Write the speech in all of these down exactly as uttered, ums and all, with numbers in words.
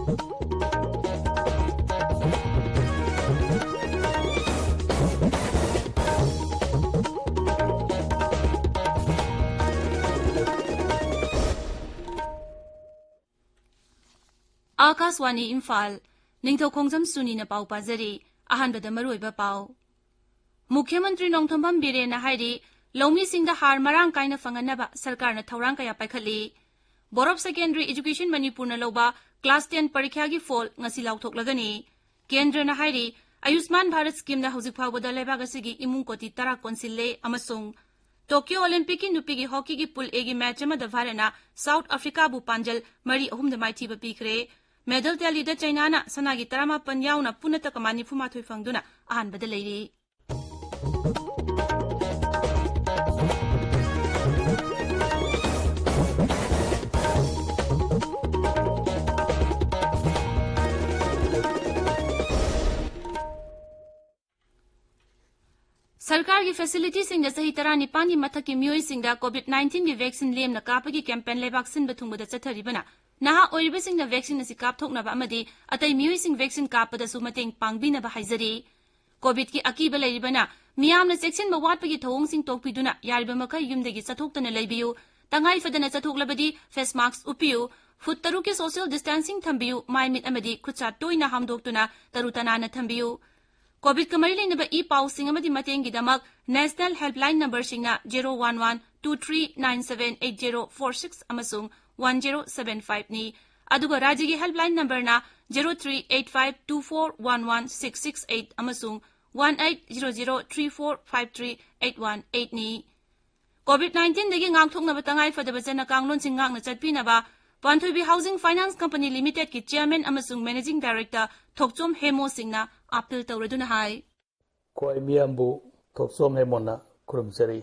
ꯑꯥꯀꯥꯁꯋꯥꯅꯤ ꯏꯝꯐꯥꯜ꯫ ꯅꯤꯡꯊꯧ ꯈꯣꯡꯖꯝ ꯁꯨꯅꯤꯅ ꯄꯥꯎ ꯄꯥꯖꯔꯤ꯫ ꯑꯍꯥꯟꯕꯗ ꯃꯔꯨꯑꯣꯏꯕ ꯄꯥꯎ꯫ ꯃꯨꯈ꯭ꯌ ꯃꯟꯇ꯭ꯔꯤ ꯅꯣꯡꯊꯣꯝꯕꯝ ꯕꯤꯔꯦꯟꯅ ꯍꯥꯏꯔꯤ, ꯂꯧꯃꯤꯁꯤꯡꯗ ꯍꯥꯔ ꯃꯔꯥꯡ ꯀꯥꯏꯅ ꯐꯪꯍꯟꯅꯕ ꯁꯔꯀꯥꯔꯅ ꯊꯧꯔꯥꯡ ꯀꯌꯥ ꯄꯥꯏꯈꯠꯂꯤ꯫ ꯕꯣꯔꯣꯞ ꯁꯦꯀꯦꯟꯗꯔꯤ ꯑꯦꯖꯨꯀꯦꯁꯟ ꯃꯅꯤꯄꯨꯔꯅ ꯂꯧꯕ ꯀ꯭ꯂꯥꯁ ꯇꯦꯟ ꯄꯔꯤꯈ꯭ꯌꯥꯒꯤ ꯐꯣꯜ ꯉꯁꯤ ꯂꯥꯎꯊꯣꯛꯂꯒꯅꯤ꯫ ꯀꯦꯟꯗ꯭ꯔꯅ ꯍꯥꯏꯔꯤ, ꯑꯌꯨꯁꯃꯥꯟ ꯚꯥꯔꯠ ꯁ꯭ꯀꯤꯝꯅ ꯍꯧꯖꯤꯛ ꯐꯥꯎꯕꯗ ꯂꯩꯕꯥꯛ ꯑꯁꯤꯒꯤ ꯏꯃꯨꯡ ꯀꯣꯇꯤ ꯇꯔꯥ ꯀꯣꯟꯁꯤꯜꯂꯦ ꯑꯃꯁꯨꯡ ꯇꯣꯀꯤꯌꯣ ꯑꯣꯂꯤꯝꯄꯤꯛꯀꯤ ꯅꯨꯄꯤꯒꯤ ꯍꯣꯀꯤꯒꯤ ꯄꯨꯜ ꯑꯦꯒꯤ ꯃꯦꯆ ꯑꯃꯗ ꯚꯥꯔꯠꯅ ꯁꯥꯎꯠ ꯑꯐ꯭ꯔꯤꯀꯥꯕꯨ ꯄꯥꯟꯖꯜ ꯃꯔꯤ ꯑꯍꯨꯝꯗ ꯃꯥꯏꯊꯤꯕ ꯄꯤꯈ꯭ꯔꯦ꯫ ꯃꯦꯗꯜ ꯇꯦꯂꯤꯗ ꯆꯩꯅꯥꯅ ꯁꯅꯥꯒꯤ ꯇꯔꯥꯃꯥꯄꯟ ꯌꯥꯎꯅ ꯄꯨꯟꯅ ꯇꯀꯃꯥ ꯅꯤꯐꯨꯃꯥꯊꯣꯏ ꯐꯪꯗꯨꯅ ꯑꯍꯥꯟꯕꯗ ꯂꯩꯔꯤ꯫ ꯁꯔꯀꯥꯔꯒꯤ ꯐꯦꯁꯤꯂꯤꯇꯤꯁꯤꯡꯗ ꯆꯍꯤ ꯇꯔꯥꯅꯤꯄꯥꯟꯒꯤ ꯃꯊꯛꯀꯤ ꯃꯤꯑꯣꯏꯁꯤꯡꯗ ꯀꯣꯚꯤꯗ ꯅꯥꯏꯟꯇꯤꯟꯒꯤ ꯚꯦꯛꯁꯤꯟ ꯂꯦꯝꯅ ꯀꯥꯞꯄꯒꯤ ꯀꯦꯝꯄꯦꯟ ꯂꯩꯕꯥꯛ ꯁꯤꯟꯕ ꯊꯨꯡꯕꯗ ꯆꯠꯊꯔꯤꯕꯅ ꯅꯍꯥ ꯑꯣꯏꯔꯤꯕꯁꯤꯡꯅ ꯚꯦꯛꯁꯤꯟ ꯑꯁꯤ ꯀꯥꯞꯊꯣꯛꯅꯕ ꯑꯃꯗꯤ ꯑꯇꯩ ꯃꯤꯑꯣꯏꯁꯤꯡ ꯚꯦꯛꯁꯤꯟ ꯀꯥꯞꯄꯗꯁꯨ ꯃꯇꯦꯡ ꯄꯥꯡꯕꯤꯅꯕ ꯍꯥꯏꯖꯔꯤ꯫ ꯀꯣꯚꯤꯗꯀꯤ ꯑꯀꯤꯕ ꯂꯩꯔꯤꯕꯅ ꯃꯤꯌꯥꯝꯅ ꯆꯦꯛꯁꯤꯟꯕ ꯋꯥꯠꯄꯒꯤ ꯊꯧꯑꯣꯡꯁꯤꯡ ꯇꯣꯛꯄꯤꯗꯨꯅ ꯌꯥꯔꯤꯕ ꯃꯈꯩ ꯌꯨꯝꯗꯒꯤ ꯆꯠꯊꯣꯛꯇꯅ ꯂꯩꯕꯤꯌꯨ꯫ ꯇꯉꯥꯏ ꯐꯗꯅ ꯆꯠꯊꯣꯛꯂꯕꯗꯤ ꯐꯦꯁ ꯃꯥꯛꯁ ꯎꯞꯄꯤꯌꯨ꯫ ꯐꯨꯠ ꯇꯔꯨꯛꯀꯤ ꯁꯣꯁꯤꯌꯦꯜ ꯗꯤꯁꯇꯦꯟꯁꯤꯡ ꯊꯝꯕꯤꯌꯨ꯫ ꯃꯥꯏ ꯃꯤꯠ ꯑꯃꯗꯤ ꯈꯨꯠꯁꯥ ꯇꯣꯏꯅ ꯍꯥꯝꯗꯣꯛꯇꯨꯅ ꯇꯔꯨ ꯇꯅꯥꯟꯅ ꯊꯝꯕꯤꯌꯨ꯫ ꯀꯣꯚꯤꯗꯀ ꯃꯔꯤ ꯂꯩꯅꯕ ꯏ ꯄꯥꯎꯁꯤꯡ ꯑꯃꯗꯤ ꯃꯇꯦꯡꯒꯤꯗꯃꯛ ꯅꯦꯁꯅꯦꯜ ꯍꯦꯜꯞꯂꯥꯏꯟ ꯅꯝꯕꯔꯁꯤꯡꯅ zero one one two three nine seven eight zero four six ꯑꯃꯁꯨꯡ ꯋꯥꯟ ꯖꯦꯔꯣ ꯁꯚꯦꯟ ꯐꯥꯏꯚꯅꯤ꯫ ꯑꯗꯨꯒ ꯔꯥꯖ꯭ꯌꯒꯤ ꯍꯦꯜꯞꯂꯥꯏꯟ ꯅꯝꯕꯔꯅ zero three eight five two four one one six six eight ꯑꯃꯁꯨꯡ one eight zero zero three four five three eight one ꯑꯩꯠꯅꯤ꯫ COVID ꯅꯥꯏꯟꯇꯤꯟꯗꯒꯤ ꯉꯥꯛꯊꯣꯛꯅꯕ ꯇꯉꯥꯏ ꯐꯗꯕ ꯆꯠꯅ ꯀꯥꯡꯂꯣꯟꯁꯤꯡ ꯉꯥꯛꯅ ꯆꯠꯄꯤꯅꯕ ꯄꯥꯟꯊꯣꯏꯕꯤ ꯍꯥꯎꯁꯤꯡ ꯐꯥꯏꯅꯥꯟꯁ ꯀꯝꯄꯅꯤ ꯂꯤꯃꯤꯇꯦꯗꯀꯤ ꯆꯤꯌꯔꯃꯦꯟ ꯑꯃꯁꯨꯡ ꯃꯦꯅꯦꯖꯤꯡ ꯗꯥꯏꯔꯦꯛꯇꯔ ꯊꯣꯛꯆꯣꯝ ꯍꯦꯃꯣ ꯁꯤꯡꯅ ꯑꯥꯄꯤꯜ ꯇꯧꯔꯗꯨꯅ ꯍꯥꯏ꯫ ꯈ꯭ꯋꯥꯏ ꯃꯤꯌꯥꯝꯕꯨ ꯊꯣꯛꯆꯣꯝ ꯍꯦꯃꯣꯅ ꯈꯨꯔꯨꯝꯖꯔꯤ꯫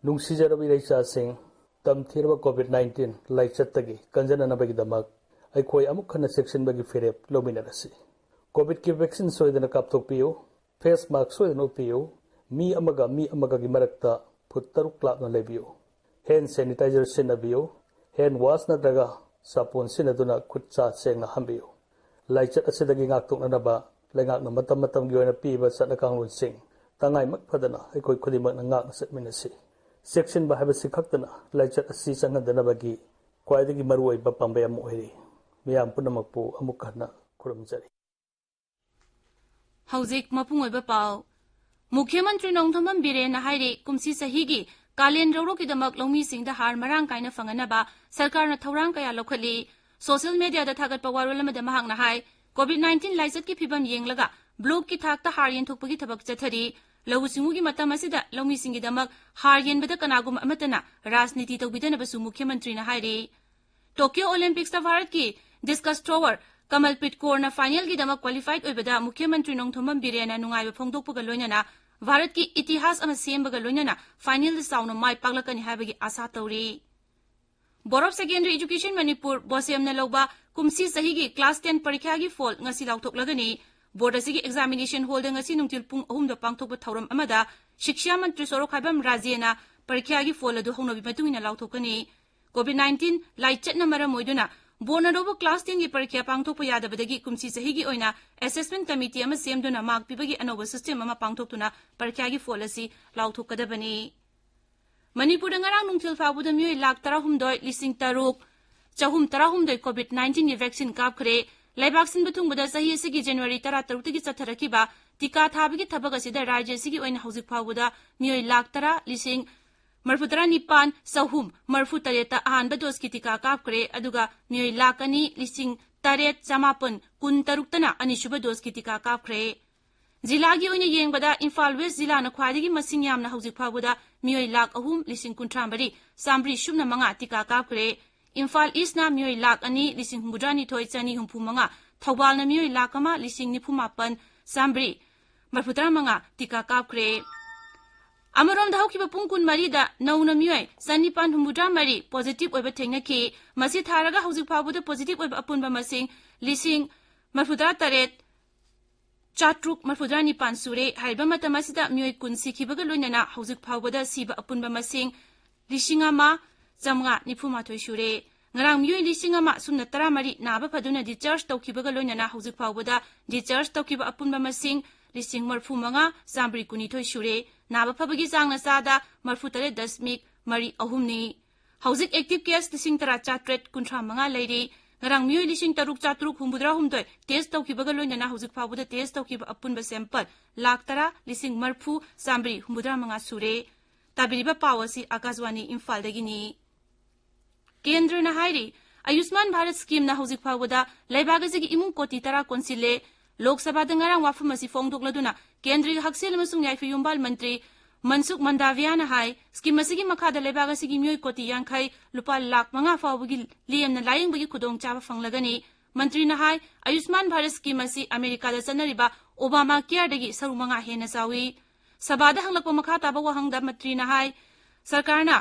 ꯅꯨꯡꯁꯤꯖꯔꯕ ꯏꯔꯩꯆꯥꯁꯤꯡ, ꯇꯝꯊꯤꯔꯕ ꯀꯣꯚꯤꯗ ꯅꯥꯏꯟꯇꯤꯟ ꯂꯥꯏꯆꯠꯇꯒꯤ ꯀꯟꯖꯅꯅꯕꯒꯤꯗꯃꯛ ꯑꯩꯈꯣꯏ ꯑꯃꯨꯛ ꯍꯟꯅ ꯆꯦꯛꯁꯤꯟꯕꯒꯤ ꯐꯤꯔꯦꯞ ꯂꯧꯃꯤꯟꯅꯔꯁꯤ꯫ ꯀꯣꯚꯤꯗꯀꯤ ꯚꯦꯛꯁꯤꯟ ꯁꯣꯏꯗꯅ ꯀꯥꯞꯊꯣꯛꯄꯤꯌꯨ, ꯐꯦꯁ ꯃꯥꯛꯁ ꯁꯣꯏꯗꯅ ꯎꯞꯄꯤꯌꯨ, ꯃꯤ ꯑꯃꯒ ꯃꯤ ꯑꯃꯒꯒꯤ ꯃꯔꯛꯇ ꯐꯨꯠ ꯇꯔꯨꯛ ꯂꯥꯞꯅ ꯂꯩꯕꯤꯌꯨ, ꯍꯦꯟ ꯁꯦꯅꯤꯇꯥꯏꯖꯔ ꯁꯤꯖꯤꯟꯅꯕꯤꯌꯨ, ꯍꯦꯟ ꯋꯥꯁ ꯅꯠꯇ꯭ꯔꯒ ꯁꯥꯄꯣꯟ ꯁꯤꯖꯤꯟꯅꯗꯨꯅ ꯈꯨꯠ ꯁꯥ ꯁꯦꯡꯅ ꯍꯥꯝꯕꯤꯌꯨ꯫ ꯂꯥꯏꯆꯠ ꯑꯁꯤꯗꯒꯤ ꯉꯥꯛꯊꯣꯛꯅꯅꯕ ꯂꯩꯉꯥꯛꯅ ꯃꯇꯝ ꯃꯇꯝꯒꯤ ꯑꯣꯏꯅ ꯄꯤꯕ ꯆꯠꯅ ꯀꯥꯡꯂꯣꯟꯁꯤꯡ ꯇꯉꯥꯏꯃꯛ ꯐꯗꯅ ꯑꯩꯈꯣꯏ ꯈꯨꯗꯤꯡꯃꯛꯅ ꯉꯥꯛꯅ ꯆꯠꯃꯤꯟꯅꯁꯤ꯫ ꯆꯦꯛꯁꯤꯟꯕ ꯍꯥꯏꯕꯁꯤ ꯈꯛꯇꯅ ꯂꯥꯏꯆꯠ ꯑꯁꯤ ꯆꯪꯍꯟꯗꯅꯕꯒꯤ ꯈ꯭ꯋꯥꯏꯗꯒꯤ ꯃꯔꯨꯑꯣꯏꯕ ꯄꯥꯝꯕꯩ ꯑꯃ ꯑꯣꯏꯔꯤ꯫ ꯃꯤꯌꯥꯝ ꯄꯨꯝꯅꯃꯛꯄꯨ ꯑꯃꯨꯛ ꯍꯟꯅ ꯈꯨꯔꯨꯝꯖꯔꯤ꯫ ꯍꯧꯖꯤꯛ ꯃꯄꯨꯡ ꯑꯣꯏꯕ ꯄꯥꯎ꯫ ꯃꯨꯈ꯭ꯌ ꯃꯟꯇ꯭ꯔꯤ ꯅꯣꯡꯊꯣꯝꯕꯝ ꯕꯤꯔꯦꯟꯅ ꯍꯥꯏꯔꯤ, ꯀꯨꯝꯁꯤ ꯆꯍꯤꯒꯤ ꯀꯥꯂꯦꯟ ꯂꯧꯔꯣꯛꯀꯤꯗꯃꯛ ꯂꯧꯃꯤꯁꯤꯡꯗ ꯍꯥꯔ ꯃꯔꯥꯡ ꯀꯥꯏꯅ ꯐꯪꯍꯟꯅꯕ ꯁꯔꯀꯥꯔꯅ ꯊꯧꯔꯥꯡ ꯀꯌꯥ ꯂꯧꯈꯠꯂꯤ꯫ ꯁꯣꯁꯤꯌꯦꯜ ꯃꯦꯗꯤꯌꯥꯗ ꯊꯥꯒꯠꯄ ꯋꯥꯔꯣꯜ ꯑꯃꯗ ꯃꯍꯥꯛꯅ ꯍꯥꯏ, ꯀꯣꯚꯤꯗ ꯅꯥꯏꯟꯇꯤꯟ ꯂꯥꯏꯆꯠꯀꯤ ꯐꯤꯕꯝ ꯌꯦꯡꯂꯒ ꯕ꯭ꯂꯣꯛꯀꯤ ꯊꯥꯛꯇ ꯍꯥꯔ ꯌꯦꯟꯊꯣꯛꯄꯒꯤ ꯊꯕꯛ ꯆꯠꯊꯔꯤ꯫ ꯂꯧꯎ ꯁꯤꯡꯎꯒꯤ ꯃꯇꯝ ꯑꯁꯤꯗ ꯂꯧꯃꯤꯁꯤꯡꯒꯤꯗꯃꯛ ꯍꯥꯔ ꯌꯦꯟꯕꯗ ꯀꯅꯥꯒꯨꯝꯕ ꯑꯃꯠꯇꯅ ꯔꯥꯖꯅꯤꯇꯤ ꯇꯧꯕꯤꯗꯅꯕꯁꯨ ꯃꯨꯈ꯭ꯌ ꯃꯟꯇ꯭ꯔꯤꯅ ꯍꯥꯏꯔꯤ꯫ ꯇꯣꯀꯤꯌꯣ ꯑꯣꯂꯤꯝꯄꯤꯛꯁꯇ ꯚꯥꯔꯠꯀꯤ ꯗꯤꯁꯀꯁ ꯊ꯭ꯔꯣꯋꯔ ꯀꯃꯜꯄ꯭ꯔꯤꯠ ꯀꯣꯔꯅ ꯐꯥꯏꯅꯦꯜꯒꯤꯗꯃꯛ ꯀ꯭ꯋꯥꯂꯤꯐꯥꯏꯗ ꯑꯣꯏꯕꯗ ꯃꯨꯈ꯭ꯌ ꯃꯟꯇ꯭ꯔꯤ ꯅꯣꯡꯊꯣꯝꯕꯝ ꯕꯤꯔꯦꯟꯅ ꯅꯨꯡꯉꯥꯏꯕ ꯐꯣꯡꯗꯣꯛꯄꯒ ꯂꯣꯏꯅꯅ ꯚꯥꯔꯠꯀꯤ ꯏꯇꯤꯍꯥꯁ ꯑꯃ ꯁꯦꯝꯕꯒ ꯂꯣꯏꯅꯅ ꯐꯥꯏꯅꯦꯜꯗ ꯆꯥꯎꯅ ꯃꯥꯏ ꯄꯥꯛꯂꯛꯀꯅꯤ ꯍꯥꯏꯕꯒꯤ ꯑꯥꯁꯥ ꯇꯧꯔꯤ꯫ ꯕꯣꯔꯣ ꯑꯣꯐ ꯁꯦꯀꯦꯟꯗꯔꯤ ꯏꯖꯨꯀꯦꯁꯟ ꯃꯅꯤꯄꯨꯔ, ꯕꯣꯁꯦꯝꯅ ꯂꯧꯕ ꯀꯨꯝꯁꯤ ꯆꯍꯤꯒꯤ ꯀ꯭ꯂꯥꯁ ꯇꯦꯟ ꯄꯔꯤꯈ꯭ꯌꯥꯒꯤ ꯐꯣꯜ ꯉꯁꯤ ꯂꯥꯎꯊꯣꯛꯂꯒꯅꯤ꯫ ꯕꯣꯔꯗ ꯑꯁꯤꯒꯤ ꯑꯦꯛꯖꯥꯃꯤꯅꯦꯁꯟ ꯍꯣꯜꯗ ꯉꯁꯤ ꯅꯨꯡꯊꯤꯜ ꯄꯨꯡ ꯑꯍꯨꯝꯗ ꯄꯥꯡꯊꯣꯛꯄ ꯊꯧꯔꯝ ꯑꯃꯗ ꯁꯤꯛꯁꯥ ꯃꯟꯇ꯭ꯔꯤ ꯁꯣꯔꯣꯛꯈꯥꯏꯕꯝ ꯔꯥꯖꯦꯅ ꯄꯔꯤꯈ꯭ꯌꯥꯒꯤ ꯐꯣꯜ ꯑꯗꯨ ꯍꯧꯅꯕꯤ ꯃꯇꯨꯡ ꯏꯟꯅ ꯂꯥꯎꯊꯣꯛꯀꯅꯤ꯫ ꯀꯣꯚꯤꯗ ꯅꯥꯏꯟꯇꯤꯟ ꯂꯥꯏꯆꯠꯅ ꯃꯔꯝ ꯑꯣꯏꯗꯨꯅ ꯕꯣꯔꯗꯅ ꯂꯧꯕ ꯀ꯭ꯂꯥꯁ ꯇꯦꯟꯒꯤ ꯄꯔꯤꯈ꯭ꯌꯥ ꯄꯥꯡꯊꯣꯛꯄ ꯌꯥꯗꯕꯗꯒꯤ ꯀꯨꯝꯁꯤ ꯆꯍꯤꯒꯤ ꯑꯣꯏꯅ ꯑꯦꯁꯦꯁꯃꯦꯟ ꯀꯃꯤꯇꯤ ꯑꯃ ꯁꯦꯝꯗꯨꯅ ꯃꯥꯔꯛ ꯄꯤꯕꯒꯤ ꯑꯅꯧꯕ ꯁꯤꯁꯇꯦꯝ ꯑꯃ ꯄꯥꯡꯊꯣꯛꯇꯨꯅ ꯄꯔꯤꯈ꯭ꯌꯥꯒꯤ ꯐꯣꯜ ꯑꯁꯤ ꯂꯥꯎꯊꯣꯛꯀꯗꯕꯅꯤ꯫ ꯃꯅꯤꯄꯨꯔꯗ ꯉꯔꯥꯡ ꯅꯨꯡꯊꯤꯜ ꯐꯥꯎꯕꯗ ꯃꯤꯑꯣꯏ ꯂꯥꯈ ꯇꯔꯥꯍꯨꯝꯗꯣꯏ ꯂꯤꯁꯤꯡ ꯇꯔꯨꯛ ꯆꯍꯨꯝ ꯇꯔꯥꯍꯨꯝꯗꯣꯏ ꯀꯣꯚꯤꯗ ꯅꯥꯏꯟꯇꯤꯟꯒꯤ ꯚꯦꯛꯁꯤꯟ ꯀꯥꯞꯈ꯭ꯔꯦ꯫ ꯂꯩꯕꯥꯛ ꯁꯤꯟꯕ ꯊꯨꯡꯕꯗ ꯆꯍꯤ ꯑꯁꯤꯒꯤ ꯖꯅꯋꯥꯔꯤ ꯇꯔꯥꯇꯔꯨꯛꯇꯒꯤ ꯆꯠꯊꯔꯛꯈꯤꯕ ꯇꯤꯀꯥ ꯊꯥꯕꯒꯤ ꯊꯕꯛ ꯑꯁꯤꯗ ꯔꯥꯖ꯭ꯌ ꯑꯁꯤꯒꯤ ꯑꯣꯏꯅ ꯍꯧꯖꯤꯛ ꯐꯥꯎꯕꯗ ꯃꯤꯑꯣꯏ ꯂꯥꯈ ꯇꯔꯥ ꯂꯤꯁꯤꯡ ꯃꯔꯤꯐꯨꯇꯔꯥ ꯅꯤꯄꯥꯟ ꯆꯍꯨꯝ ꯃꯔꯤꯐꯨꯇꯔꯦꯠꯇ ꯑꯍꯥꯟꯕ ꯗꯣꯁꯀꯤ ꯇꯤꯀꯥ ꯀꯥꯞꯈ꯭ꯔꯦ, ꯑꯗꯨꯒ ꯃꯤꯑꯣꯏ ꯂꯥꯈ ꯑꯅꯤ ꯂꯤꯁꯤꯡ ꯇꯔꯦꯠ ꯆꯃꯥꯄꯟ ꯀꯨꯟꯇꯔꯨꯛꯇꯅ ꯑꯅꯤꯁꯨꯕ ꯗꯣꯁꯀꯤ ꯇꯤꯀꯥ ꯀꯥꯞꯈ꯭ꯔꯦ꯫ ꯖꯤꯂꯥꯒꯤ ꯑꯣꯏꯅ ꯌꯦꯡꯕꯗ ꯏꯝꯐꯥꯜ ꯋꯦꯁ ꯖꯤꯂꯥꯅ ꯈ꯭ꯋꯥꯏꯗꯒꯤ ꯃꯁꯤꯡ ꯌꯥꯝꯅ ꯍꯧꯖꯤꯛ ꯐꯥꯎꯕꯗ ꯃꯤꯑꯣꯏ ꯂꯥꯈ ꯑꯍꯨꯝ ꯂꯤꯁꯤꯡ ꯀꯨꯟꯊ꯭ꯔꯥ ꯃꯔꯤ ꯆꯥꯝꯃꯔꯤ ꯁꯨꯞꯅ ꯃꯉꯥ ꯇꯤꯀꯥ ꯀꯥꯞꯈ꯭ꯔꯦ꯫ ꯏꯝꯐꯥꯜ ꯏꯁꯅ ꯃꯤꯑꯣꯏ ꯂꯥꯈ ꯑꯅꯤ ꯂꯤꯁꯤꯡ ꯍꯨꯝꯐꯨꯇꯔꯥꯅꯤꯊꯣꯏ ꯆꯅꯤ ꯍꯨꯝꯐꯨ ꯃꯉꯥ, ꯊꯧꯕꯥꯜꯅ ꯃꯤꯑꯣꯏ ꯂꯥꯈ ꯑꯃ ꯂꯤꯁꯤꯡ ꯅꯤꯐꯨ ꯃꯥꯄꯟ ꯆꯥꯝꯃꯔꯤ ꯃꯔꯤꯐꯨꯇꯔꯥ ꯃꯉꯥ ꯇꯤꯀꯥ ꯀꯥꯞꯈ꯭ꯔꯦ꯫ ꯑꯃꯔꯣꯝꯗ ꯍꯧꯈꯤꯕ ꯄꯨꯡ ꯀꯨꯟꯃꯔꯤꯗ ꯅꯧꯅ ꯃꯤꯑꯣꯏ ꯆꯅꯤꯄꯥꯟ ꯍꯨꯝꯐꯨꯇꯔꯥ ꯃꯔꯤ ꯄꯣꯖꯤꯇꯤꯚ ꯑꯣꯏꯕ ꯊꯦꯡꯅꯈꯤ꯫ ꯃꯁꯤ ꯊꯥꯔꯒ ꯍꯧꯖꯤꯛ ꯐꯥꯎꯕꯗ ꯄꯣꯖꯤꯇꯤꯚ ꯑꯣꯏꯕ ꯑꯄꯨꯟꯕ ꯃꯁꯤꯡ ꯂꯤꯁꯤꯡ ꯃꯔꯤꯐꯨꯇꯔꯥ ꯇꯔꯦꯠ ꯆꯥꯇ꯭ꯔꯨꯛ ꯃꯔꯤꯐꯨꯇꯔꯥ ꯅꯤꯄꯥꯟ ꯁꯨꯔꯦ꯫ ꯍꯥꯏꯔꯤꯕ ꯃꯇꯝ ꯑꯁꯤꯗ ꯃꯤꯑꯣꯏ ꯀꯨꯟ ꯁꯤꯈꯤꯕꯒ ꯂꯣꯏꯅꯅ ꯍꯧꯖꯤꯛ ꯐꯥꯎꯕꯗ ꯁꯤꯕ ꯑꯄꯨꯟꯕ ꯃꯁꯤꯡ ꯂꯤꯁꯤꯡ ꯑꯃ ꯆꯥꯝꯃꯉꯥ ꯅꯤꯐꯨ ꯃꯥꯊꯣꯏ ꯁꯨꯔꯦ꯫ ꯉꯔꯥꯡ ꯃꯤꯑꯣꯏ ꯂꯤꯁꯤꯡ ꯑꯃ ꯁꯨꯞꯅ ꯇꯔꯥꯃꯔꯤ ꯅꯥꯕ ꯐꯗꯨꯅ discharge ꯇꯧꯈꯤꯕꯒ ꯂꯣꯏꯅꯅ ꯍꯧꯖꯤꯛ ꯐꯥꯎꯕꯗ discharge ꯇꯧꯈꯤꯕ ꯑꯄꯨꯟꯕ ꯃꯁꯤꯡ ꯂꯤꯁꯤꯡ ꯃꯔꯤꯐꯨ ꯃꯉꯥ ꯆꯥꯝꯃꯔꯤ ꯀꯨꯟꯅꯤꯊꯣꯏ ꯁꯨꯔꯦ꯫ ꯅꯥꯕ ꯐꯕꯒꯤ ꯆꯥꯡꯅ ꯆꯥꯗ ꯃꯔꯤꯐꯨ ꯇꯔꯦꯠ ꯗꯁꯃꯤꯛ ꯃꯔꯤ ꯑꯍꯨꯝꯅꯤ꯫ ꯍꯧꯖꯤꯛ active case ꯂꯤꯁꯤꯡ ꯇꯔꯥ ꯆꯥꯇ꯭ꯔꯦꯠ ꯀꯨꯟꯊ꯭ꯔꯥ ꯃꯉꯥ ꯂꯩꯔꯤ꯫ ꯉꯔꯥꯡ ꯃꯤꯑꯣꯏ ꯂꯤꯁꯤꯡ ꯇꯔꯨꯛ ꯆꯥꯇ꯭ꯔꯨꯛ ꯍꯨꯝꯐꯨꯇꯔꯥ ꯍꯨꯝꯗꯣꯏ test ꯇꯧꯈꯤꯕꯒ ꯂꯣꯏꯅꯅ ꯍꯧꯖꯤꯛ ꯐꯥꯎꯕꯗ test ꯇꯧꯈꯤꯕ ꯑꯄꯨꯟꯕ sample ꯂꯥꯈ ꯇꯔꯥ ꯂꯤꯁꯤꯡ ꯃꯔꯤꯐꯨ ꯆꯥꯝꯃꯔꯤ ꯍꯨꯝꯐꯨꯇꯔꯥ ꯃꯉꯥ ꯁꯨꯔꯦ꯫ ꯇꯥꯕꯤꯔꯤꯕ ꯄꯥꯎ ꯑꯁꯤ ꯑꯀꯥꯁꯕꯥꯅꯤ ꯏꯝꯐꯥꯜꯗꯒꯤꯅꯤ꯫ ꯀꯦꯟꯗ꯭ꯔꯅ ꯍꯥꯏꯔꯤ, ꯑꯌꯨꯁꯃꯥꯟ ꯚꯥꯔꯠ scheme ꯅ ꯍꯧꯖꯤꯛ ꯐꯥꯎꯕꯗ ꯂꯩꯕꯥꯛ ꯑꯁꯤꯒꯤ ꯏꯃꯨꯡ ꯀꯣꯇꯤ ꯇꯔꯥ ꯀꯣꯟꯁꯤꯜꯂꯦ꯫ ꯂꯣꯛ ꯁꯚꯥꯗ ꯉꯔꯥꯡ ꯋꯥꯐꯝ ꯑꯁꯤ ꯐꯣꯡꯗꯣꯛꯂꯗꯨꯅ ꯀꯦꯟꯗ꯭ꯔꯒꯤ ꯍꯛꯁꯦꯜ ꯑꯃꯁꯨꯡ ꯌꯥꯏꯐ ꯌꯨꯝꯕꯥꯜ ꯃꯟꯇ꯭ꯔꯤ ꯃꯟꯁꯨꯈ ꯃꯟꯗꯥꯚꯤꯌꯥꯅ ꯍꯥꯏ, scheme ꯑꯁꯤꯒꯤ ꯃꯈꯥꯗ ꯂꯩꯕꯥꯛ ꯑꯁꯤꯒꯤ ꯃꯤꯑꯣꯏ ꯀꯣꯇꯤ ꯌꯥꯡꯈꯩ ꯂꯨꯄꯥ ꯂꯥꯈ ꯃꯉꯥ ꯐꯥꯎꯕꯒꯤ ꯂꯦꯝꯅ ꯂꯥꯌꯦꯡꯕꯒꯤ ꯈꯨꯗꯣꯡꯆꯥꯕ ꯐꯪꯂꯒꯅꯤ꯫ ꯃꯟꯇ꯭ꯔꯤꯅ ꯍꯥꯏ, ꯑꯌꯨꯁꯃꯥꯟ ꯚꯥꯔꯠ scheme ꯑꯁꯤ ꯑꯃꯦꯔꯤꯀꯥꯗ ꯆꯠꯅꯔꯤꯕ ꯑꯣꯕꯥꯃꯥ ꯀꯤꯌꯔꯗꯒꯤ ꯁꯔꯨꯛ ꯃꯉꯥ ꯍꯦꯟꯅ ꯆꯥꯎꯏ꯫ ꯁꯚꯥꯗ ꯍꯪꯂꯛꯄ ꯃꯈꯥ ꯇꯥꯕ ꯋꯥꯍꯪꯗ ꯃꯟꯇ꯭ꯔꯤꯅ ꯍꯥꯏ, ꯁꯔꯀꯥꯔꯅ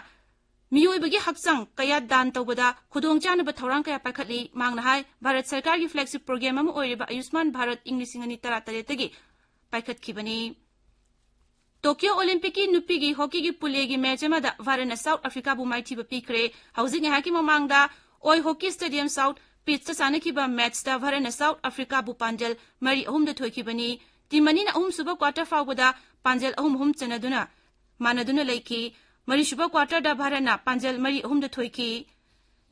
ꯃꯤꯑꯣꯏꯕꯒꯤ ꯍꯛꯆꯥꯡ ꯀꯌꯥꯠ ꯗꯥꯟ ꯇꯧꯕꯗ ꯈꯨꯗꯣꯡꯆꯥꯅꯕ ꯊꯧꯔꯥꯡ ꯀꯌꯥ ꯄꯥꯏꯈꯠꯂꯤ꯫ ꯃꯍꯥꯛꯅ ꯍꯥꯏ, ꯚꯥꯔꯠ ꯁꯔꯀꯥꯔꯒꯤ flagship program ꯑꯃ ꯑꯣꯏꯔꯤꯕ ꯑꯌꯨꯁꯃꯥꯟ ꯚꯥꯔꯠ ꯏꯪ ꯂꯤꯁꯤꯡ ꯑꯅꯤ ꯇꯔꯥ ꯇꯔꯦꯠꯇꯒꯤ ꯄꯥꯏꯈꯠꯈꯤꯕꯅꯤ꯫ ꯇꯣꯀꯤꯌꯣ ꯑꯣꯂꯤꯝꯄꯤꯛꯀꯤ ꯅꯨꯄꯤꯒꯤ ꯍꯣꯀꯤꯒꯤ ꯄꯨꯜ ꯑꯦꯒꯤ ꯃꯦꯆ ꯑꯃꯗ ꯚꯥꯔꯠꯅ ꯁꯥꯎꯠ ꯑꯐ꯭ꯔꯤꯀꯥꯕꯨ ꯃꯥꯏꯊꯤꯕ ꯄꯤꯈ꯭ꯔꯦ꯫ ꯍꯧꯖꯤꯛ ꯉꯥꯏꯍꯥꯛꯀꯤ ꯃꯃꯥꯡꯗ ꯑꯣꯏ ꯍꯣꯀꯤ ꯁ꯭ꯇꯦꯗꯤꯌꯝ ꯁꯥꯎꯠ ꯄꯤꯠꯁꯇ ꯁꯥꯟꯅꯈꯤꯕ ꯃꯦꯆꯇ ꯚꯥꯔꯠꯅ ꯁꯥꯎꯠ ꯑꯐ꯭ꯔꯤꯀꯥꯕꯨ ꯄꯥꯟꯖꯜ ꯃꯔꯤ ꯑꯍꯨꯝꯗ ꯊꯣꯏꯈꯤꯕꯅꯤ꯫ ꯇꯤꯝ ꯑꯅꯤꯅ ꯑꯍꯨꯝꯁꯨꯕ ꯀ꯭ꯋꯥꯇꯔ ꯐꯥꯎꯕꯗ ꯄꯥꯟꯖꯜ ꯑꯍꯨꯝ ꯑꯍꯨꯝ ꯆꯟꯅꯗꯨꯅ ꯃꯥꯟꯅꯗꯨꯅ ꯂꯩꯈꯤ꯫ ꯃꯔꯤꯁꯨꯕ ꯀ꯭ꯋꯥꯇꯔꯗ ꯚꯥꯔꯠꯅ ꯄꯥꯟꯖꯜ ꯃꯔꯤ ꯑꯍꯨꯝꯗ ꯊꯣꯏꯈꯤ꯫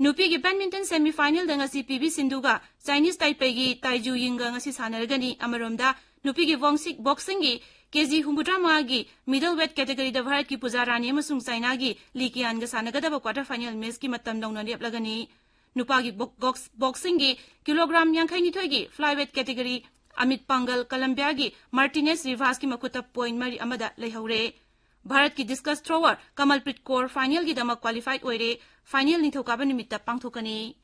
ꯅꯨꯄꯤꯒꯤ badminton semi final ꯗ ꯉꯁꯤ ꯄꯤ ꯚꯤ ꯁꯤꯟꯙꯨꯒ ꯆꯥꯏꯅꯤꯁ ꯇꯥꯏꯄꯩꯒꯤ ꯇꯥꯏꯖꯨ ꯌꯤꯡꯒ ꯉꯁꯤ ꯁꯥꯟꯅꯔꯒꯅꯤ꯫ ꯑꯃꯔꯣꯝꯗ, ꯅꯨꯄꯤꯒꯤ ꯕꯣꯡꯁꯤꯛ-, boxing ꯒꯤ ꯀꯦ ꯖꯤ ꯍꯨꯝꯐꯨꯇꯔꯥ ꯃꯉꯥꯒꯤ middle weight category ꯗ ꯚꯥꯔꯠꯀꯤ ꯄꯨꯖꯥ ꯔꯥꯅꯤ ꯑꯃꯁꯨꯡ ꯆꯥꯏꯅꯥꯒꯤ ꯂꯤ ꯀꯤꯌꯥꯟꯒ ꯁꯥꯟꯅꯒꯗꯕ quarter final match ꯀꯤ ꯃꯇꯝ ꯅꯧꯅ ꯂꯦꯞꯂꯒꯅꯤ꯫ ꯅꯨꯄꯥꯒꯤ ꯕꯣꯛ-, ꯕꯣꯛꯁ-, boxing ꯒꯤ kilogram ꯌꯥꯡꯈꯩ ꯅꯤꯊꯣꯏꯒꯤ flyweight category ꯑꯃꯤꯠ ꯄꯥꯡꯒꯜ ꯀꯂꯝꯕꯤꯌꯥꯒꯤ ꯃꯥꯔꯇꯤꯅꯦꯁ ꯔꯤꯚꯥꯁꯀꯤ ꯃꯈꯨꯠꯇ point ꯃꯔꯤ ꯑꯃꯗ ꯂꯩꯍꯧꯔꯦ꯫ ꯚꯥꯔꯠꯀꯤ discus thrower Kamalpreet Kaur final ꯒꯤꯗꯃꯛ qualified ꯑꯣꯏꯔꯦ꯫ Final ꯅꯤꯡꯊꯧꯀꯥꯕ ꯅꯨꯃꯤꯠꯇ ꯄꯥꯡꯊꯣꯛꯀꯅꯤ꯫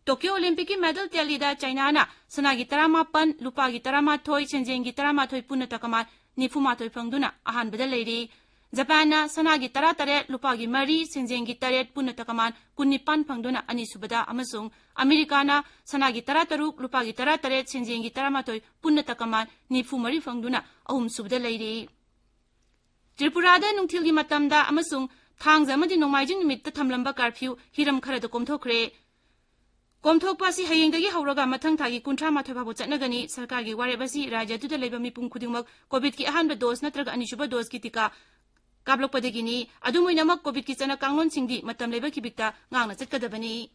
ꯇꯣꯀꯤꯌꯣ ꯑꯣꯂꯤꯝꯄꯤꯛꯀꯤ medal tally ꯗ ꯆꯥꯏꯅꯥꯅ ꯁꯅꯥꯒꯤ ꯇꯔꯥꯃꯥꯄꯟ, ꯂꯨꯄꯥꯒꯤ ꯇꯔꯥꯃꯥꯊꯣꯏ, ꯁꯦꯟꯖꯦꯡꯒꯤ ꯇꯔꯥꯃꯥꯊꯣꯏ, ꯄꯨꯟꯅ ꯇꯀꯃꯥꯟ ꯅꯤꯐꯨꯃꯥꯊꯣꯏ ꯐꯪꯗꯨꯅ ꯑꯍꯥꯟꯕꯗ ꯂꯩꯔꯤ꯫ ꯖꯄꯥꯟꯅ ꯁꯅꯥꯒꯤ ꯇꯔꯥꯇꯔꯦꯠ, ꯂꯨꯄꯥꯒꯤ ꯃꯔꯤ, ꯁꯦꯟꯖꯦꯡꯒꯤ ꯇꯔꯦꯠ, ꯄꯨꯟꯅ ꯇꯀꯃꯥꯟ ꯀꯨꯟꯅꯤꯄꯥꯟ ꯐꯪꯗꯨꯅ ꯑꯅꯤꯁꯨꯕꯗ, ꯑꯃꯁꯨꯡ ꯑꯃꯦꯔꯤꯀꯥꯅ ꯁꯅꯥꯒꯤ ꯇꯔꯥꯇꯔꯨꯛ, ꯂꯨꯄꯥꯒꯤ ꯇꯔꯥꯇꯔꯦꯠ, ꯁꯦꯟꯖꯦꯡꯒꯤ ꯇꯔꯥꯃꯥꯊꯣꯏ, ꯄꯨꯟꯅ ꯇꯀꯃꯥꯟ ꯅꯤꯐꯨꯃꯔꯤ ꯐꯪꯗꯨꯅ ꯑꯍꯨꯝꯁꯨꯕꯗ ꯂꯩꯔꯤ꯫ ꯇ꯭ꯔꯤꯄꯨꯔꯥꯗ ꯅꯨꯡꯊꯤꯜꯒꯤ ꯃꯇꯝꯗ ꯑꯃꯁꯨꯡ ꯊꯥꯡꯖ ꯑꯃꯗꯤ ꯅꯣꯡꯃꯥꯏꯖꯤꯡ ꯅꯨꯃꯤꯠꯇ ꯊꯝꯂꯝꯕ ꯀꯥꯔꯐ꯭ꯌꯨ ꯍꯤꯔꯝ ꯈꯔꯗ ꯀꯣꯝꯊꯣꯛꯈ꯭ꯔꯦ꯫ ꯀꯣꯝꯊꯣꯛꯄ ꯑꯁꯤ ꯍꯌꯦꯡꯗꯒꯤ ꯍꯧꯔꯒ ꯃꯊꯪ ꯊꯥꯒꯤ ꯀꯨꯟꯊ꯭ꯔꯥ ꯃꯥꯊꯣꯏ ꯐꯥꯎꯕ ꯆꯠꯅꯒꯅꯤ꯫ ꯁꯔꯀꯥꯔꯒꯤ ꯋꯥꯔꯦꯞ ꯑꯁꯤ ꯔꯥꯖ꯭ꯌ ꯑꯗꯨꯗ ꯂꯩꯕ ꯃꯤꯄꯨꯝ ꯈꯨꯗꯤꯡꯃꯛ ꯀꯣꯚꯤꯗꯀꯤ ꯑꯍꯥꯟꯕ ꯗꯣꯁ ꯅꯠꯇ꯭ꯔꯒ ꯑꯅꯤꯁꯨꯕ ꯗꯣꯁꯀꯤ ꯇꯤꯀꯥ ꯀꯥꯞꯂꯛꯄꯗꯒꯤꯅꯤ꯫ ꯑꯗꯨꯝ ꯑꯣꯏꯅꯃꯛ ꯀꯣꯚꯤꯗꯀꯤ ꯆꯠꯅ ꯀꯥꯡꯂꯣꯟꯁꯤꯡꯗꯤ ꯃꯇꯝ ꯂꯩꯕ ꯈꯤꯕꯤꯛꯇ ꯉꯥꯛꯅ ꯆꯠꯀꯗꯕꯅꯤ꯫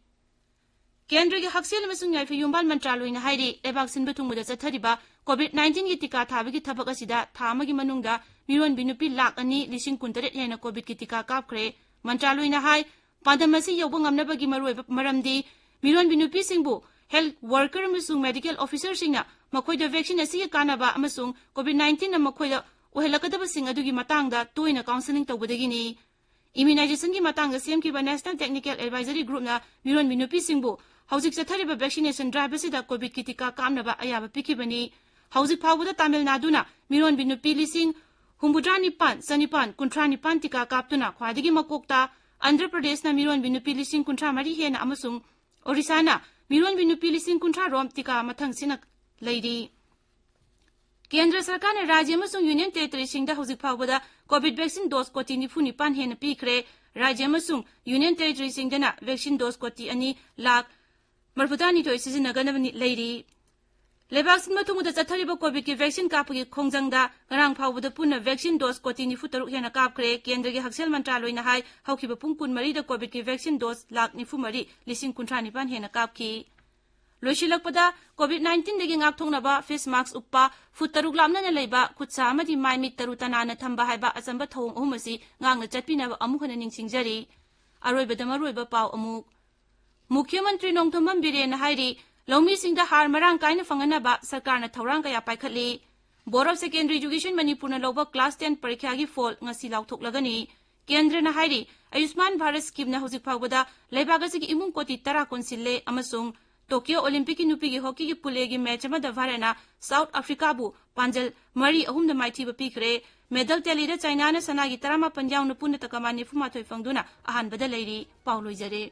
ꯀꯦꯟꯗ꯭ꯔꯒꯤ ꯍꯛꯁꯦꯜ ꯑꯃꯁꯨꯡ ꯌꯥꯏꯐ ꯌꯨꯝꯕꯥꯜ ꯃꯟꯇ꯭ꯔꯥꯂꯣꯏꯅ ꯍꯥꯏꯔꯤ, ꯂꯩꯕꯥꯛ ꯁꯤꯟꯕ ꯊꯨꯡꯕꯗ ꯆꯠꯊꯔꯤꯕ ꯀꯣꯚꯤꯗ ꯅꯥꯏꯟꯇꯤꯟꯒꯤ ꯇꯤꯀꯥ ꯊꯥꯕꯒꯤ ꯊꯕꯛ ꯑꯁꯤꯗ ꯊꯥ ꯑꯃꯒꯤ ꯃꯅꯨꯡꯗ ꯃꯤꯔꯣꯟꯕꯤ ꯅꯨꯄꯤ ꯂꯥꯈ ꯑꯅꯤ ꯂꯤꯁꯤꯡ ꯀꯨꯟꯇꯔꯦꯠ ꯍꯦꯟꯅ ꯀꯣꯚꯤꯗꯀꯤ ꯇꯤꯀꯥ ꯀꯥꯞꯈ꯭ꯔꯦ꯫ ꯃꯟꯇ꯭ꯔꯥꯂꯣꯏꯅ ꯍꯥꯏ, ꯄꯥꯟꯗꯝ ꯑꯁꯤ ꯌꯧꯕ ꯉꯝꯅꯕꯒꯤ ꯃꯔꯨꯑꯣꯏꯕ ꯃꯔꯝꯗꯤ ꯃꯤꯔꯣꯟꯕꯤ ꯅꯨꯄꯤꯁꯤꯡꯕꯨ ꯍꯦꯜꯊ ꯋꯥꯔꯀꯔ ꯑꯃꯁꯨꯡ ꯃꯦꯗꯤꯀꯦꯜ ꯑꯣꯐꯤꯁꯔꯁꯤꯡꯅ ꯃꯈꯣꯏꯗ ꯚꯦꯛꯁꯤꯟ ꯑꯁꯤꯒꯤ ꯀꯥꯟꯅꯕ ꯑꯃꯁꯨꯡ ꯀꯣꯚꯤꯗ ꯅꯥꯏꯟꯇꯤꯟꯅ ꯃꯈꯣꯏꯗ ꯑꯣꯏꯍꯜꯂꯛꯀꯗꯕꯁꯤꯡ ꯑꯗꯨꯒꯤ ꯃꯇꯥꯡꯗ ꯇꯣꯏꯅ ꯀꯥꯎꯟꯁꯦꯂꯤꯡ ꯇꯧꯕꯗꯒꯤꯅꯤ꯫ ꯏꯃ꯭ꯌꯨꯅꯥꯏꯖꯦꯁꯟꯒꯤ ꯃꯇꯥꯡꯗ ꯁꯦꯝꯈꯤꯕ ꯅꯦꯁꯅꯦꯜ ꯇꯦꯛꯅꯤꯀꯦꯜ ꯑꯦꯗꯚꯥꯏꯖꯔꯤ ꯒ꯭ꯔꯨꯞꯅ ꯃꯤꯔꯣꯟꯕꯤ ꯅꯨꯄꯤꯁꯤꯡꯕꯨ ꯍꯧꯖꯤꯛ ꯆꯠꯊꯔꯤꯕ ꯚꯦꯛꯁꯤꯅꯦꯁꯟ ꯗ꯭ꯔꯥꯏꯚ ꯑꯁꯤꯗ ꯀꯣꯚꯤꯗꯀꯤ ꯇꯤꯀꯥ ꯀꯥꯞꯅꯕ ꯑꯌꯥꯕ ꯄꯤꯈꯤꯕꯅꯤ꯫ ꯍꯧꯖꯤꯛ ꯐꯥꯎꯕꯗ ꯇꯥꯃꯤꯜ ꯅꯥꯗꯨꯅ ꯃꯤꯔꯣꯟꯕꯤ ꯅꯨꯄꯤ ꯂꯤꯁꯤꯡ ꯍꯨꯝꯐꯨꯇꯔꯥ ꯅꯤꯄꯥꯟ ꯆꯅꯤꯄꯥꯟ ꯀꯨꯟꯊ꯭ꯔꯥ ꯅꯤꯄꯥꯟ ꯇꯤꯀꯥ ꯀꯥꯞꯇꯨꯅ ꯈ꯭ꯋꯥꯏꯗꯒꯤ ꯃꯀꯣꯛꯇ, ꯑꯟꯙ꯭ꯔ ꯄ꯭ꯔꯗꯦꯁꯅ ꯃꯤꯔꯣꯟꯕꯤ ꯅꯨꯄꯤ ꯂꯤꯁꯤꯡ ꯀꯨꯟꯊ꯭ꯔꯥ ꯃꯔꯤ ꯍꯦꯟꯅ ꯑꯃꯁꯨꯡ ꯑꯣꯔꯤꯁꯥꯅ ꯃꯤꯔꯣꯟꯕꯤ ꯅꯨꯄꯤ ꯂꯤꯁꯤꯡ ꯀꯨꯟꯊ꯭ꯔꯥ ꯔꯣꯝ ꯇꯤꯀꯥ ꯃꯊꯪ ꯁꯤꯠꯅ ꯂꯩꯔꯤ꯫ ꯀꯦꯟꯗ꯭ꯔ ꯁꯔꯀꯥꯔꯅ ꯔꯥꯖ꯭ꯌ ꯑꯃꯁꯨꯡ ꯌꯨꯅꯤꯌꯟ ꯇꯦꯔꯤꯇꯣꯔꯤꯁꯤꯡꯗ ꯍꯧꯖꯤꯛ ꯐꯥꯎꯕꯗ ꯀꯣꯚꯤꯗ ꯚꯦꯛꯁꯤꯟ ꯗꯣꯁ ꯀꯣꯇꯤ ꯅꯤꯐꯨ ꯅꯤꯄꯥꯟ ꯍꯦꯟꯅ ꯄꯤꯈ꯭ꯔꯦ꯫ ꯔꯥꯖ꯭ꯌ ꯑꯃꯁꯨꯡ ꯌꯨꯅꯤꯌꯟ ꯇꯦꯔꯤꯇꯣꯔꯤꯁꯤꯡꯗꯅ ꯚꯦꯛꯁꯤꯟ ꯗꯣꯁ ꯀꯣꯇꯤ ꯑꯅꯤ ꯂꯥꯈ ꯃꯔꯐꯨꯇꯔꯥꯅꯤꯊꯣꯏ ꯁꯤꯖꯤꯟꯅꯒꯗꯕꯅꯤ ꯂꯩꯔꯤ꯫ ꯂꯩꯕꯥꯛ ꯁꯤꯟꯕ ꯊꯨꯡꯅꯗ ꯆꯠꯊꯔꯤꯕ ꯀꯣꯚꯤꯗꯀꯤ ꯚꯦꯛꯁꯤꯟ ꯀꯥꯞꯄꯒꯤ ꯈꯣꯡꯖꯪꯗ ꯉꯔꯥꯡ ꯐꯥꯎꯕꯗ ꯄꯨꯟꯅ ꯚꯦꯛꯁꯤꯟ ꯗꯣꯁ ꯀꯣꯇꯤ ꯅꯤꯐꯨ ꯇꯔꯨꯛ ꯍꯦꯟꯅ ꯀꯥꯞꯈ꯭ꯔꯦ꯫ ꯀꯦꯟꯗ꯭ꯔꯒꯤ ꯍꯛꯁꯦꯜ ꯃꯟꯇ꯭ꯔꯥꯂꯣꯏꯅ ꯍꯥꯏ, ꯍꯧꯈꯤꯕ ꯄꯨꯡ ꯀꯨꯟꯃꯔꯤꯗ ꯀꯣꯚꯤꯗꯀꯤ ꯚꯦꯛꯁꯤꯟ ꯗꯣꯁ ꯂꯥꯈ ꯅꯤꯐꯨ ꯃꯔꯤ ꯂꯤꯁꯤꯡ ꯀꯨꯟꯊ꯭ꯔꯥ ꯅꯤꯄꯥꯟ ꯍꯦꯟꯅ ꯀꯥꯞꯈꯤ꯫ ꯂꯣꯏꯁꯤꯜꯂꯛꯄꯗ, ꯀꯣꯚꯤꯗ ꯅꯥꯏꯟꯇꯤꯟꯗꯒꯤ ꯉꯥꯛꯊꯣꯛꯅꯕ ꯐꯦꯁ ꯃꯥꯛꯁ ꯎꯞꯄ, ꯐꯨꯠ ꯇꯔꯨꯛ ꯂꯥꯞꯅꯅ ꯂꯩꯕ, ꯈꯨꯠ ꯁꯥ ꯑꯃꯗꯤ ꯃꯥꯏ ꯃꯤꯠ ꯇꯔꯨ ꯇꯅꯥꯟꯅ ꯊꯝꯕ ꯍꯥꯏꯕ ꯑꯆꯝꯕ ꯊꯧꯑꯣꯡ ꯑꯍꯨꯝ ꯑꯁꯤ ꯉꯥꯛꯅ ꯆꯠꯄꯤꯅꯕ ꯑꯃꯨꯛ ꯍꯟꯅ ꯅꯤꯡꯁꯤꯡꯖꯔꯤ꯫ ꯑꯔꯣꯏꯕꯗ ꯃꯔꯨꯑꯣꯏꯕ ꯄꯥꯎ ꯑꯃꯨꯛ꯫ ꯃꯨꯈ꯭ꯌ ꯃꯟꯇ꯭ꯔꯤ ꯅꯣꯡꯊꯣꯝꯕꯝ ꯕꯤꯔꯦꯟꯅ ꯍꯥꯏꯔꯤ, ꯂꯧꯃꯤꯁꯤꯡꯗ ꯍꯥꯔ ꯃꯔꯥꯡ ꯀꯥꯏꯅ ꯐꯪꯍꯟꯅꯕ ꯁꯔꯀꯥꯔꯅ ꯊꯧꯔꯥꯡ ꯀꯌꯥ ꯄꯥꯏꯈꯠꯂꯤ꯫ Board of Secondary Education ꯃꯅꯤꯄꯨꯔꯅ ꯂꯧꯕ class ten ꯄꯔꯤꯈ꯭ꯌꯥꯒꯤ ꯐꯣꯜ ꯉꯁꯤ ꯂꯥꯎꯊꯣꯛꯂꯒꯅꯤ꯫ ꯀꯦꯟꯗ꯭ꯔꯅ ꯍꯥꯏꯔꯤ, ꯑꯌꯨꯁꯃꯥꯟ ꯚꯥꯔꯠ ꯁ꯭ꯀꯤꯝꯅ ꯍꯧꯖꯤꯛ ꯐꯥꯎꯕꯗ ꯂꯩꯕꯥꯛ ꯑꯁꯤꯒꯤ ꯏꯃꯨꯡ ꯀꯣꯇꯤ ꯇꯔꯥ ꯀꯣꯟꯁꯤꯜꯂꯦ ꯑꯃꯁꯨꯡ ꯇꯣꯀꯤꯌꯣ ꯑꯣꯂꯤꯝꯄꯤꯛꯀꯤ ꯅꯨꯄꯤꯒꯤ ꯍꯣꯀꯤꯒꯤ ꯄꯨꯜ ꯑꯦꯒꯤ ꯃꯦꯆ ꯑꯃꯗ ꯚꯥꯔꯠꯅ ꯁꯥꯎꯠ ꯑꯐ꯭ꯔꯤꯀꯥꯕꯨ ꯄꯥꯟꯖꯜ ꯃꯔꯤ ꯑꯍꯨꯝꯗ ꯃꯥꯏꯊꯤꯕ ꯄꯤꯈ꯭ꯔꯦ꯫ ꯃꯦꯗꯜ ꯇꯦꯂꯤꯗ ꯆꯥꯏꯅꯥꯅ ꯁꯅꯥꯒꯤ ꯇꯔꯥꯃꯥꯄꯟ ꯌꯥꯎꯅ ꯄꯨꯟꯅ ꯇꯀꯃꯥꯟ ꯅꯤꯐꯨ ꯃꯥꯊꯣꯏ ꯐꯪꯗꯨꯅ ꯑꯍꯥꯟꯕꯗ ꯂꯩꯔꯤ꯫ ꯄꯥꯎ ꯂꯣꯏꯖꯔꯦ꯫